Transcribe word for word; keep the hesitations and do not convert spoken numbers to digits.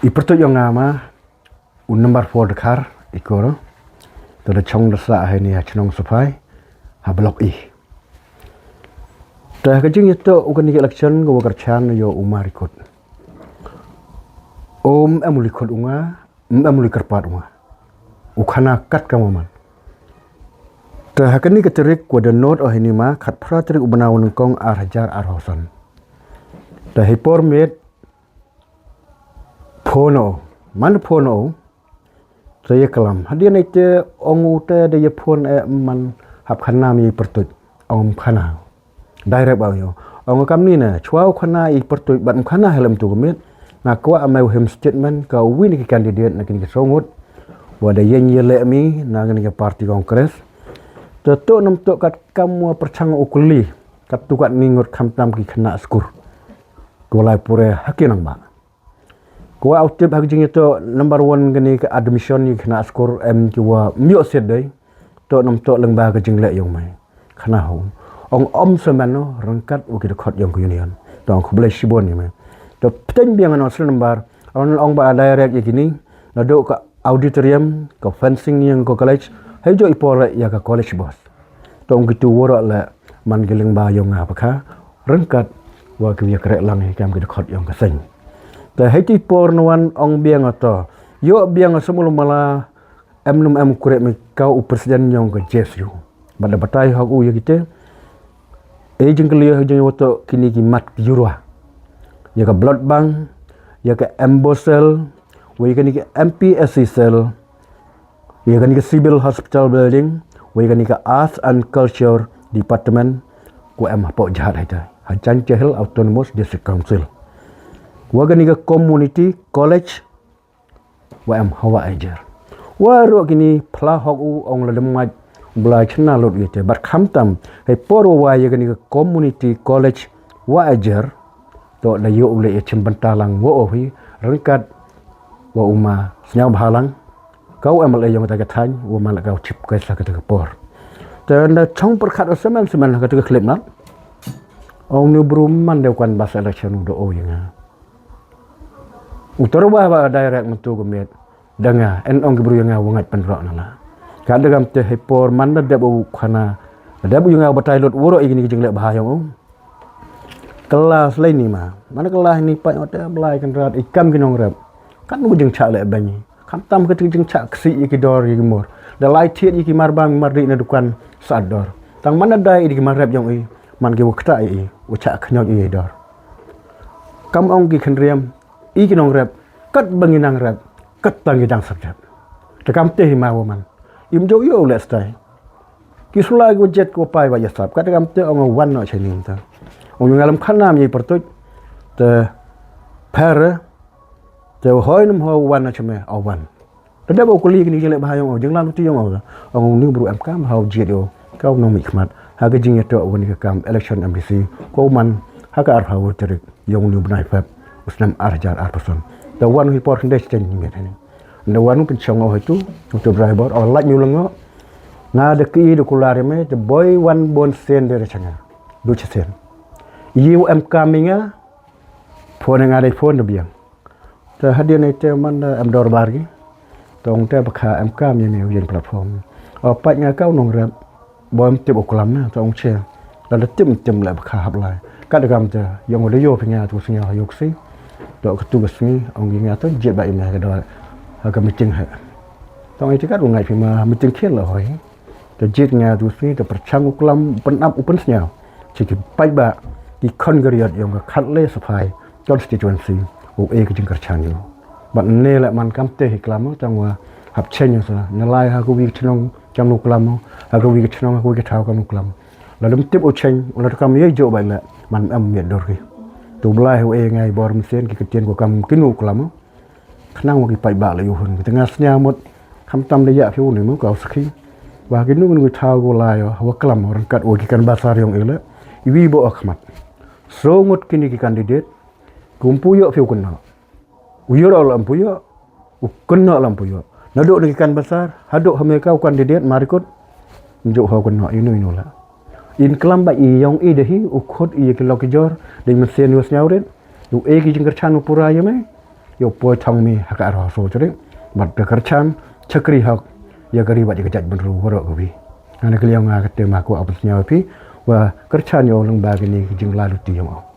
I pyrtuit yong nga ma, u number four Dkhar, i kor. Te da chong da sah ha ini ha chnong Safai, ha Block E. Te ha ka jingyatoh u kani ka election ka wa kyrchan yow u Marikut. Um em u likhot u nga, um em u li kyrpad u nga. U khana kat ka man. Te ha kani ka tarik wa da note o hini ma, khatphra tarik u bnai wa nyngkong ar hajar arphaw san. Te hei por miet phone o, man phone o, te ya klam. Hadien ite ong u te da ya phone e man hap khana mi pyrtuit, ong khana. Direct ba u yow. Ong kam ni na, chwa u khana i pyrtuit bad um khana helem tu ka miet. Nga kwah amai u hem statement ka u wi na ki candidate na kini ki song ngut. Wa da yen ya le mi na kini ki party Congress. Te to nam to kat kam wa pyrchang u kuli. Kat tu kat ni ngut khamtam ki khana skur. Ko lai pure haki nang ba. Ko wa u tip hak jing ito number one kani ka admission ni khana skur em ki wa myo set dei. To nam to leng ba ka jingle yong mai. Khana ho. Ong om semen no rengkat u ki dkhot yong ka union. To ong khublei shibon ni mai. To pteng biang no sel number. Ong ong ba direct ya kini. Na do ka auditorium, ka fencing yong ka college. Hei jo i por ya ka college bus. To ong kitu wora le man ki leng ba yong nga pakha. Rengkat wa ki ya krek lang hi kam ki dkhot yong ka seng. Te hei ti por no wan ong biang ato. Yo biang semulu mala em num em krek mi kau u president yong ka J S U. Bad da batai hak u ya kite. E jing kali ya jing wato kini ki mat ki jurwa. Ya ka blood bank, ya ka M B O cell, wa ya kani ka M P S C cell. Ya kani ka Civil Hospital Building, wa ya kani ka Arts and Culture Department, ko em hapoh jhat haita. Ha Jaintia Hills Autonomous District Council. Wa kani ka Community College, wa em hawa ejer. Wa ro kini phla hok u ong la dem maj, blai chna lot wi te. Bad khamtam, hei por wa ya kani ka Community College, wa ejer, to da yo u le ya chim banta lang wa o hi, rengkat, wa u ma sniaw bha lang. Kau M L A yong ta ka thaiñ, wa ma la kau chip ka sa ka ta ka por. Te na chong pyrkhat o semen semen ka ta ka khlip na. Ong ni bru man de kwan bas election u do o ya nga. U tor wa ba direct mentu ka miet. Da nga, en ong ki bru ya nga wa ngait pynrok na la. Ka da gam te hei por man da dep u khana. Da dep u ya nga batai lot wuro i kini ki jingle bha yong u. Kelas lai ni ma. Mana kelas ni pa ngot te blai kan rat i kam ki nongrep. Kan u jingchak le bani. Khamtam ka ti jingchak ksi ya ki dor ya ki mor. Da lai thiet ya ki mar bang mar di na dukan sa dor. Tang mana dai i di ki mar rep yong i. Man ki wa kta i. Wa chak khnyot i dor. Kam ong ki khenriam. I ki nongrep. Kat bang i nang rep. Kat bang i dang sab rep. Te kam te hi ma wa man. Im jo yo le stai. Ki sula ki wa jet ki wa pai wa ya sab. Kat kam te ong wan no chani ta. Ong yung alam khanam ye pertuit. Te per. Te hoi nam ho wan no chame o wan. Te da ba kuli kini jele ba yong o jinglan uti yong o. Ong ni bru em kam ha u jet yo. Kau no mi khmat. Ha ka jing ya to wan ka kam election M D C. Ko man ha ka ar ha u tarik. Yong ni bnai Feb. U snem ar hajar arphaw san. Te wan hi por khynde chen ni met ni. Nda wan u pynchong o haitu, u tu driver, o lait ñu lango. Nga da ki da kular me, te boi wan bon sen de changa. Du cha sen. Yi u em kam mi nga, phone nga de phone da biang. Te hadien te man da em dorbar gi. Tong te bakha em kam ye me u yen platform. O pait nga kau nongrep. Boi em tip u klam na, to ong che. La da tim tim le bakha hap lai. Kat da kam te, yong u da yo phi nga tu sngi ha yok si. To ka tu ka sngi, ong nga to jet ba i me ka dor. Ha ka meeting ha. To ong i te kat u ngai phi ma meeting khel la hoi. To jet nga tu sngi, to perchang u klam, u pynap, u pynsngaw. Chi ki pait ba, ki khon ka riot yong ka khat le Safai. Constituency, u e ka jingkyrchan yo. Bad ne le man kam te hi klam, tang wa hap chen yo sa, ne lai ha ka wi ka chnong, kam nu klam, ha ka wi ka chnong, ha ka wi ka thaw kam nu klam. La dum tip u chen, u la kam ye jo bai le, man em ye dor ki. Tu blai hu e ngai bor mesen ki ktien ko kam ki nu klam. Khnang wa ki pait ba le yu hun, ki tnga snya mut, kham tam de ya phi u ni mu ka u sakhi. Wa ki nu ki thaw ko lai yo, wa klam, rangkat wa ki kan basar yong i le, i wi bo khmat. So ngut kini ki candidate, Kumpu yo phi u kynnoh. U yo la lampu yo. U kynnoh lampu yo. Nadooh na ki kan basar, hadooh ha me ka u candidate Marikut. Njuk ha u kynnoh inu inu la. In klam ba i yong i de hi, u khot i ki lok ki jor, de mesen yo sñiaw rit. U e ki jingkyrchan u pura yo me. yow poi thong mi ha ka arphaw soo tarik, bad ka kyrchan chakri hok ya ka ri bad ya ka jaitbru waroh kawi. Nga na ka liang nga ka te ma ko apel sñiaw phi, wa kyrchan yow lyngba kini ki jingla luti yong o.